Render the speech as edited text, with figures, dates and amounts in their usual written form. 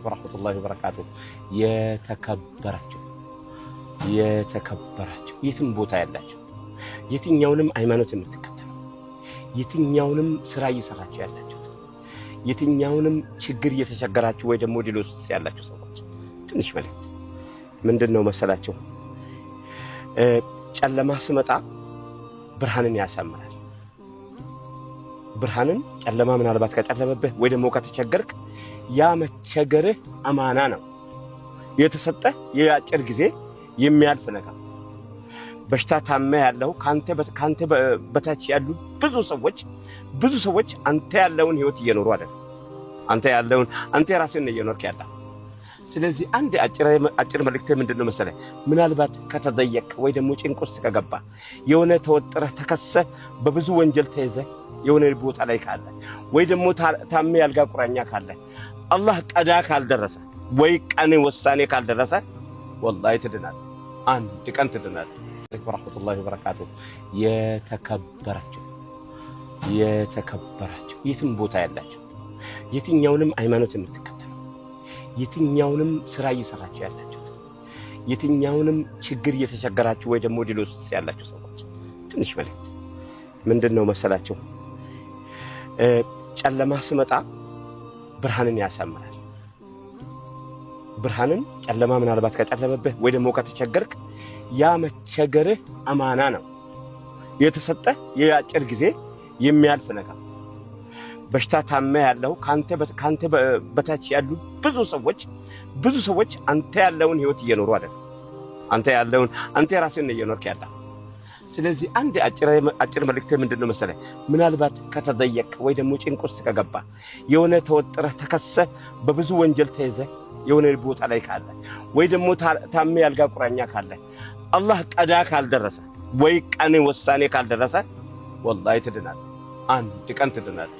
ورحمة الله وبركاته። የተከበራችሁ የተከበራችሁ የትም ቦታ ያላችሁ፣ የትኛውንም ሃይማኖት የምትከተሉ፣ የትኛውንም ስራ እየሰራችሁ ያላችሁት፣ የትኛውንም ችግር እየተቸገራችሁ ወይ ደግሞ ድል ውስጥ ያላችሁ ሰዎች ትንሽ መልእክት ምንድን ነው መሰላችሁ? ጨለማ ስመጣ ብርሃንን ያሳምራል። ብርሃንን ጨለማ ምናልባት ከጨለመብህ ወይ ደግሞ ከተቸገርክ ያ መቸገርህ አማና ነው የተሰጠ የአጭር ጊዜ የሚያልፍ ነገር። በሽታ ታመ ያለው ካንተ በታች ያሉ ብዙ ሰዎች፣ ብዙ ሰዎች አንተ ያለውን ህይወት እየኖሩ አይደለም። አንተ ያለውን አንተ የራስህን እየኖርክ ያለ። ስለዚህ አንድ አጭር መልእክት ምንድን ነው መሰለህ? ምናልባት ከተጠየቅ ወይ ደግሞ ጭንቅ ውስጥ ከገባ፣ የሆነ ተወጥረህ ተከሰህ በብዙ ወንጀል ተይዘህ የሆነ ቦታ ላይ ካለ ወይ ደግሞ ታሜ ያልጋ ቁራኛ ካለ፣ አላህ ቀዳ ካልደረሰ ወይ ቀን ወሳኔ ካልደረሰ ወላሂ ትድናል። አንድ ቀን ትድናል። ورحمة الله وبركاته። የተከበራችሁ የተከበራችሁ የትም ቦታ ያላችሁ፣ የትኛውንም ሃይማኖት የምትከተሉ፣ የትኛውንም ስራ እየሰራችሁ ያላችሁት፣ የትኛውንም ችግር እየተቸገራችሁ ወይ ደግሞ ድል ውስጥ ያላችሁ ሰዎች ትንሽ መልእክት ምንድን ነው መሰላችሁ? ጨለማ ስመጣ ብርሃንን ያሳምራል። ብርሃንን ጨለማ ምናልባት ከጨለመብህ ወይ ደግሞ ከተቸገርክ ያ መቸገርህ አማና ነው የተሰጠ የአጭር ጊዜ የሚያልፍ ነገር። በሽታ ታመ ያለው ካንተ በታች ያሉ ብዙ ሰዎች፣ ብዙ ሰዎች አንተ ያለውን ህይወት እየኖሩ አይደለም። አንተ ያለውን አንተ የራስህን እየኖርክ ያለ። ስለዚህ አንድ አጭር መልእክት ምንድን ነው መሰለህ? ምናልባት ከተጠየቅ ወይ ደግሞ ጭንቅ ውስጥ ከገባ፣ የሆነ ተወጥረህ ተከሰህ በብዙ ወንጀል ተይዘህ የሆነ ቦታ ላይ ካለ ወይ ደግሞ ታሜ ያልጋ ቁራኛ ካለ፣ አላህ ቀዳ ካልደረሰ ወይ ቀን ወሳኔ ካልደረሰ ወላሂ ትድናል። አንድ ቀን ትድናል።